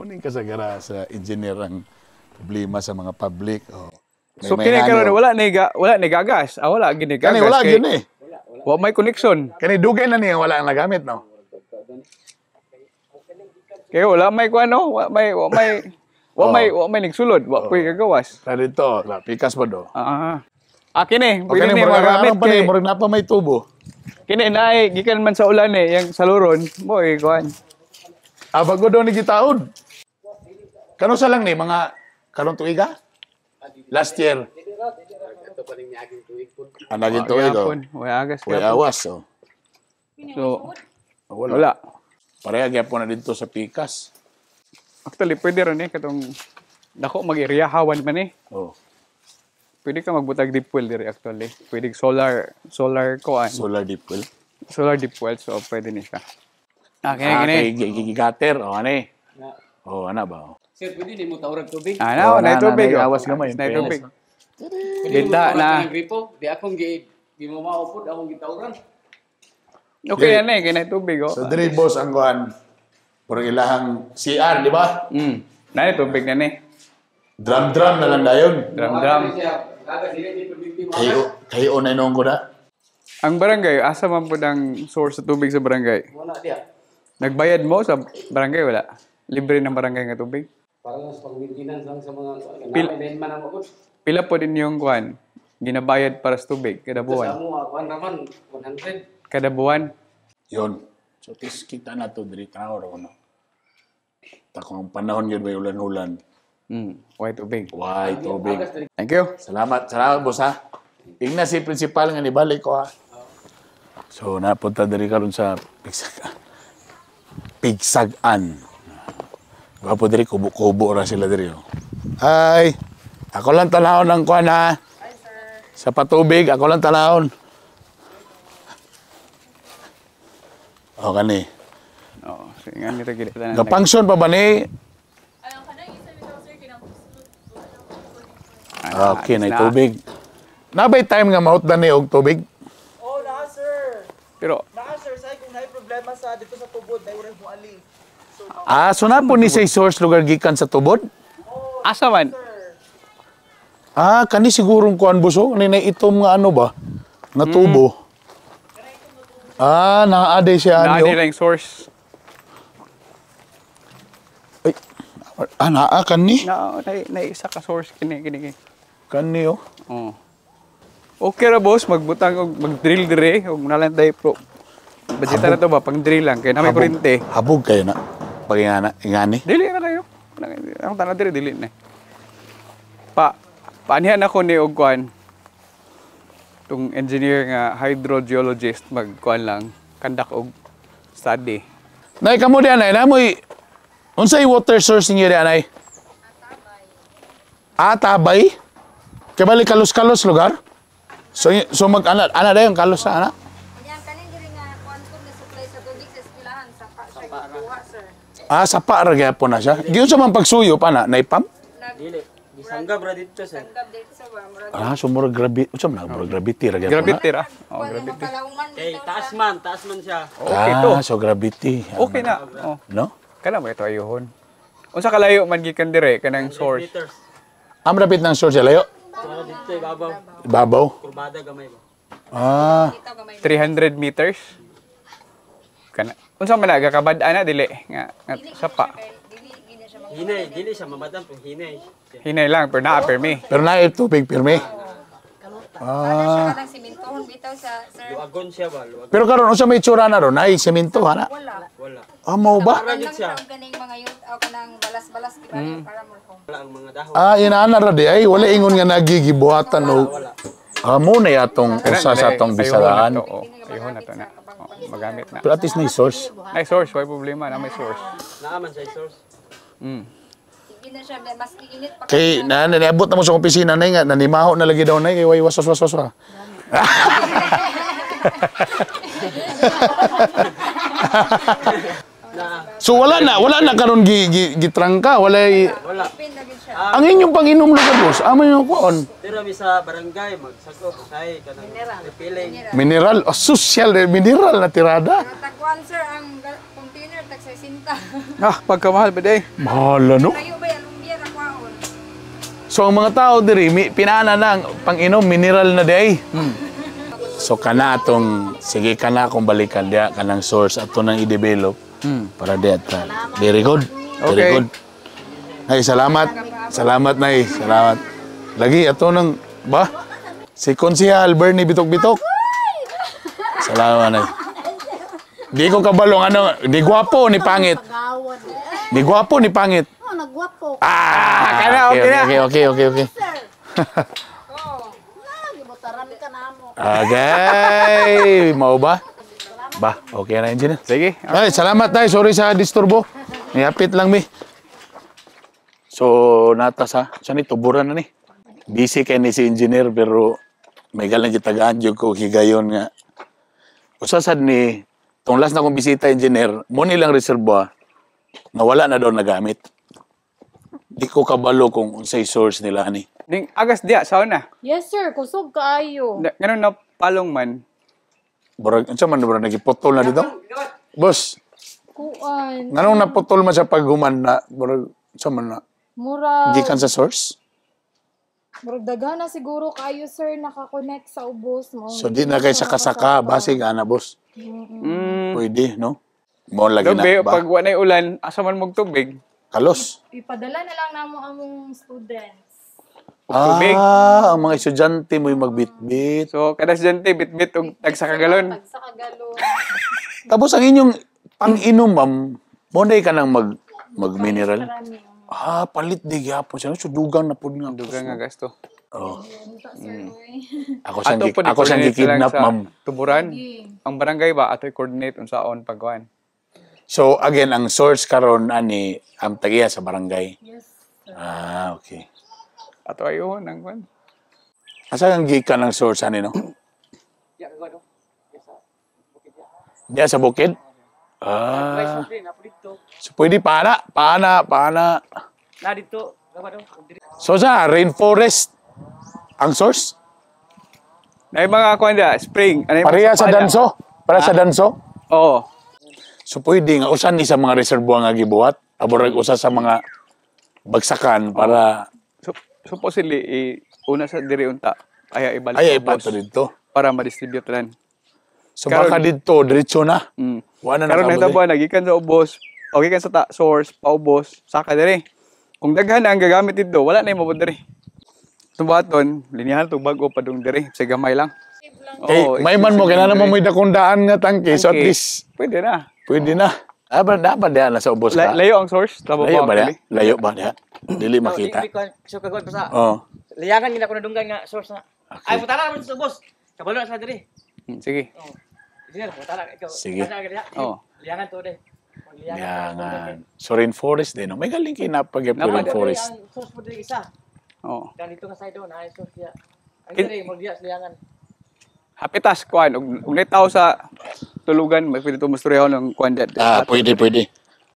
Muning kasagara sa engineer ang problema sa mga public. Oh. So kini karon wala ni gagas. Ah, wala gini gagas. Kani wala kay gyud eh. Wa may connection. Kani dugay na niya wala ang nagamit, no? Kay wala may kuano, wa may nigsulod, wa puy gagawas. Sa dito, la, pikas pa do. Ah. Ah, kini, O pwede kani ni murag magamit pa ni kay murag na pa may tubo. Kini naay gikan man sa ulan eh, yang saluron, mo eh kuan. Ah, bago daw ni gitaod. Kano sa lang ni mga karon tuiga? Last year. Ah, naging tuig oh. Gyapon, way agas Way gyapon. awas oh. So Wala. wala. Pareha gyapon na dito sa pikas. Actually pwede ron eh katong dako mag-area hawan man eh. Oh. Pwede ka magbutag deep well diri actually. Pwede solar kuan. Solar deep well. Solar deep well, so pwede ni siya. Ah, kini Ah, kini. kay gutter oh ano eh. Oh, ana ba? Oh. Sir, pwede ni mo taurag tubig. Ah, na, Oh, na, na, tubig. na, Oh. awas gamay, Na tubig. Pwede Benta mo na. na. Gripo, di akong gi gimamao pud akong gitauran. Okay yan eh, kay na tubig oh. So diri boss ang kuan. Puro ilahang CR, di ba? Na tubig na ni. Drum drum na lang dayon. Drum drum. Kayo kayo na noon ko na. Ang barangay, asa man pud ang source sa tubig sa barangay? Wala diya. Nagbayad mo sa barangay, wala? Libre ng barangay nga tubig? Para lang sa pag-maintenance lang sa mga Pil- man ang ako. Pila po din yung kuan ginabayad para sa tubig kada Sa buwan? amo kuan raman 100. Kada buwan. Yon. So tis kita na to diri tao ra kuno. Ta kung ang panahon gyud may ulan-ulan. Way tubig. Why tubig. Thank you. Salamat, salamat boss ha. Tingnan si principal nga nibalik ko ha. So napunta diri karon sa Pigsagan. Pigsagan. Gwapo diri, kubo-kubo ra sila diri oh. Ay, ako lang tanawon ng kuan ha. Sa patubig, ako lang tanawon. O kani. Oo, so nga nito gid tanan. Gapangsyon pa ba ni? Ayaw ka na, isa bitaw sir, kinang Okay, na tubig. Nabay time nga mahutdan ni og tubig? Oh, naa sir. Pero Naa sir, say kung naay problema sa dito sa tubod, na oras mo ali. So, Ah, so na po ni say source lugar gikan sa tubod? Asa man? Ah, kani sigurong kuan buso, kani na itom nga ano ba? Nga tubo. Ah, naa-aday siya Naa ani. nila yung source. Ay, ah, naa kani. Na isa ka source kini kini kini. Kani oh. Oo. Okay ra boss, magbutang og mag-drill dire og nalantay pro. Budget na to ba pang drill lang kay na may kuryente. Habog kayo na. Pag ingana, ingani. Dili na kayo. Ang tanan dire dili na. Paanihan ako ni og kuan. Tung engineer nga hydrogeologist magkuan lang kandak og study. Nay kamo di anay, namoy unsay water source ninyo di anay? Ah, tabay. Kay bali kalos-kalos lugar. So mag ana ana dayon kalos sa ana. Yan, kanin diri nga kuan ko na supply sa tubig sa eskwelahan sa pa siya gikuha sir. Ah, sapa ra gyapon na siya. Giunsa man pagsuyop ana, nay pump? Dili. Gisanggab ra dito sir. Sanggab dito sa ba murag Ah, so murag grabe, unsa man na, murag gravity ra gyapon na. Gravity ra. Oh, kuan gravity. makalauman Kay bitaw taas sa man, taas man siya. Okay to. Ah, so gravity. Okay na. Oh. No? Kana ba ito ayuhon? Unsa kalayo man gikan dire kanang source? Meters. Ang rapit ng source layo. Wala dito ibabaw. Babaw. Kurbada gamay ba. Ah, bitaw gamay. 300 meters. Kana unsa man na gakabad-an na dili nga, nga Dili sapa. kay dili gina siya mag Hinay, dili siya mabadan pero hinay. Hinay lang pero naa permi. Pero na tubig pirmi. Ana siya kanang simintohon bitaw sa sir. Luagon siya ba? Luagon. Pero karon unsa may itsura na ron? Ay semento hana. Wala. Wala. Ah, mao ba? Kuan lang siya. siya og ganing mga youth o kanang balas-balas di ba para mo home. Wala ang mga dahon. Ah, inaana ra di ay wala ingon nga nagigibuhatan o. Ah, mo na yatong usa sa atong bisaraan. Ayuhon na to. Oh, ayuhon na to na. Oh, magamit na. Pero at least na source. Ay source, way problema na may source. Naaman siya source. Gina siya mas init pa Kay na niabot na mo sa opisina na nga nanimaho na lagi daw na kay way was was was was. So wala na karon gi, gi gitrangka, wala Wala. Open na gid siya. Ang inyong panginom lugar boss, amo yung kuon. Pero mi sa barangay magsakop say kanang refilling. Mineral, oh, social eh, mineral na tirada. Pero tagkuan sir ang container tag 60 Ah, pagkamahal ba day? Mahal ano? Kayo ba alumbia ra kwaon? So ang mga tao diri mi, pinana na ang pang-inom mineral na day. So kana atong sige kana akong balikan diya kanang source ato nang i-develop para diya ta. Very good. Very good. Ay, salamat. Salamat, Nay. Salamat. Lagi ato nang ba? Si Konsihal Bernie Bitok-Bitok. Salamat, Nay. Di ko kabalong ano, di gwapo ni pangit. Di gwapo ni pangit. Oh, nagwapo. Ah, kana, okay na. Okay. Gibutaran ka na mo. Okay, mau ba? Ba, okay na, engineer. Sige. Ay, salamat tayo. Sorry sa disturbo. Nihapit lang mi. So, nata sa, sa ni tuburan na ni. Busy kay ni si engineer pero may galang gitagaan jud ko higayon nga. Usa sad ni tong last na kong bisita, engineer, mo nilang reservoir nga wala na daw nagamit. Di ko kabalo kung unsay source nila ani. Ning agas diya sao na. Yes sir, kusog kaayo. Ganun na palong man. Murag unsa man murag nagiputol na dito? Boss, Kuan. nganong naputol man sa paghuman na murag unsa man na Murag gikan sa source? Murag daghan na siguro kaayo sir nakakonect sa ubos mo. So di na kay saka-saka basig ana, boss. Pwede, no? Mo lagi na Dobe, ba? pag wa na'y ulan, asa man mog tubig? Kalos. Ipadala na lang namo among students. Og tubig. Ah, ang mga estudyante mo'y magbitbit. So kada estudyante bitbit og tag sa kagalon. Tag sa kagalon. Tapos ang inyong pang-inom, ma'am, mo na ka nang mag mineral. Marami. Ah, palit di gyapon siya. So dugang na pud nga. Dugang nga gasto. Oh. Unta sir oy. Ako siyang Ato po ako siyang i-coordinate lang gikidnap, sa ma'am. Tuburan. Ang barangay ba ato i-coordinate unsaon pagkuan. So again, ang source karon ani ang tagiya sa barangay. Yes. Ah, okay. Ato ayun ang kuan. Asa ang gikan ang source ani, no? Diya sa bukid? Ah. So pwede paana, paana, paana. Na dito. So sa rainforest ang source? Na mga kuan dia, spring. Ano yung Pareha sa mga danso? Para sa danso? Oo. So pwede nga usan ni sa mga reservoir nga gibuhat, aborag usa sa mga bagsakan para So supposedly i una sa diri unta ay ibalik ay sa ubos ipato dito. para ma-distribute lan. So baka dito diretso na. Wa na Karon nakabot. nahitabo nagikan sa ubos, o gikan sa source paubos, saka diri. Kung daghan ang gagamit dito, wala na imabot diri. Tumbaton, linyahan tug bag-o padung diri, sa gamay lang. Kay Oo, may man mo expensive kinahanglan mo diri. may dakong daan nga tangke, so at Tangke. least Pwede na. Pwede na. Ah, ba dapat diha na sa ubos ka. Layo ang source, tabo Layo ba diha? actually. Layo ba diha? Dili makita. So kagod pa sa Oh. liyangan gina ko nadunggan nga source na. Okay. Ay mutala man sa boss. Kabalo na sa diri. Sige. Oh. Engineer, mutala ikaw. Sige. Oo. Liyangan to de. Liangan. So rainforest din, no? May galing kay napag Napag- rainforest. Ang source po diri isa. Oo. Dan dito nga side do na source diya. Ang diri mo diya sa liyangan. Hapitas kuan og naay tao sa tulugan, may pwede to musturyahon ang kuan diya. Ah, pwede, pwede.